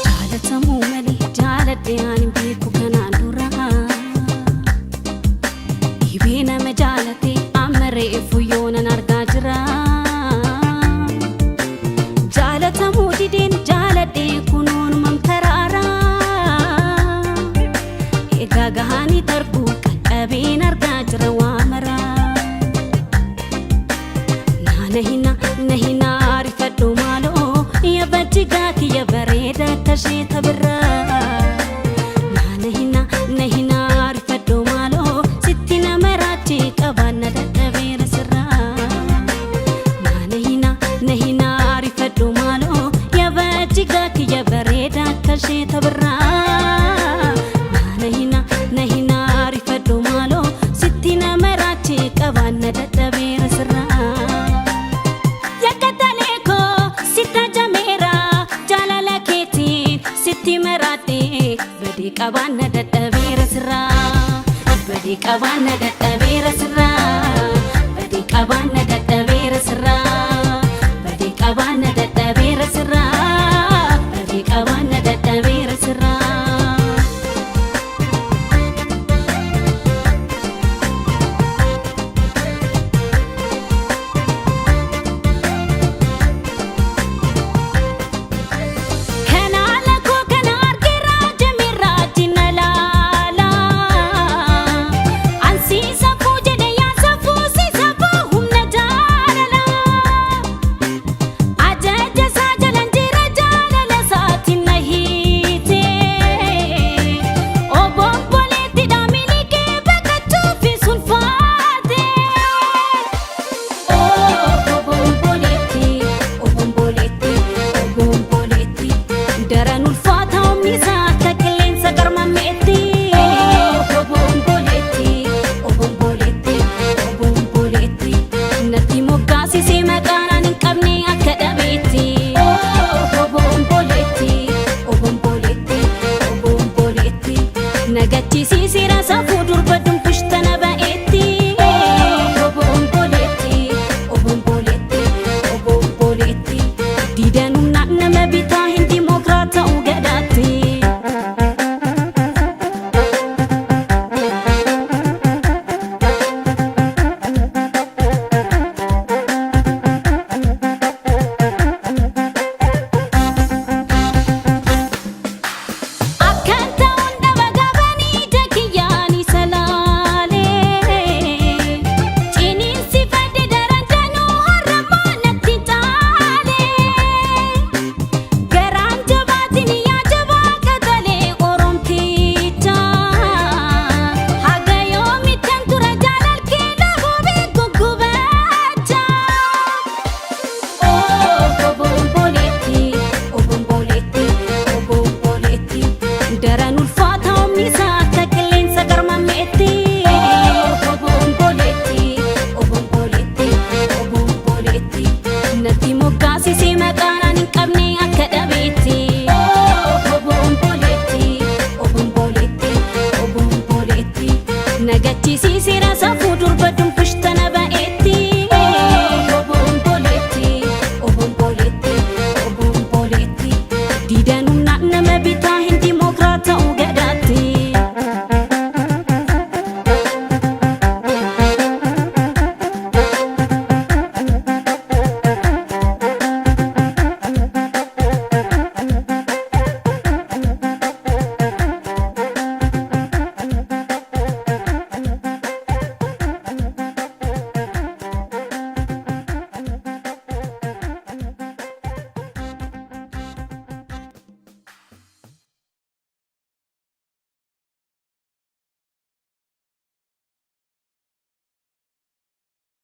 Jaalatamuu malee jaaladhe ani hin beeku kanaan dura. Dhibee nama jaalate amma reefu yoonan argaa jira. Jaalatamuu dideen jaaladhe kunuun mamtaraara. Egaa gahanii darbuu qaqqabeen argaa jira waa mara. Naana hina na hina arifadhu maaloo yabajigaa kiyya bareeda akka ishee tabirraa. Naana hina na hina arifadhu maaloo sitti nama raachi qabaanna dadhabeera sirraa. Naana hina na hina arifadhu maaloo yabajigaa kiyya bareeda akka ishee tabirraa. Naana hina na hina arifadhu maaloo sitti nama raachi qabaanna dadhabeera sirraa. Yakkatalee koo sitta jameera jaalala keetiin sitti maraadhe badii qabaanna dadhabeera sirraa. Badii qabaanna dadhabeera sirraa. Badii qabaanna dadhabeera sirraa. Badii qabaanna dadhabeera sirraa. Badii qabaanna dadhabeera sirraa. Kanaala koo kana argeera jameera jina laala. Ansiisa fuu jedhe yaasa fuusiisa fuu humna jaalala. Ajaja isaa jalan jira jaalala isaatiin na hiite. Obomboleetti dhaamilikee baqachuuf sulfaate. Obomboleetti, obomboleetti, obomboleetti. Daran ulfaata humni isaa akka qilleensa garmammeetti. Obomboleetti, obomboleetti, obomboleetti. Natti moggaasisee maqaan ani hin qabne akka dhabeetti. Obomboleetti, obomboleetti, obomboleetti. Nagachiisiseera safuu durba dumbishtana ba'eetti. Obomboleetti, obomboleetti, obomboleetti. Diidan humnaan nama bitaa hin dimookiraat ta'uu gadaatti. Akkan ta'uun dhaba gabanii jakiyyaan isa laalee. Ciniinsi fadde daran danuu har'ammoo natti caalee. Garaan jabaatiin yaa jabaa qaxalee oromticha. Haga yoomittan tura jaalalkee dhabuubee guggubacha. Obomboleetti, obomboleetti, obomboleetti. Daran ulfaata humni isaa akka qilleensa garmammeetti. Obomboleetti, obomboleetti, obomboleetti. Natti moggaasisee maqaan ani hin qabne akka dhabeetti. Obomboleetti, obomboleetti, obomboleetti. Nagachiisiseera safuu durba dumbishtana ba'eetti. Obomboleetti, obomboleetti, obomboleetti. Diidan humnaan nama bitaa.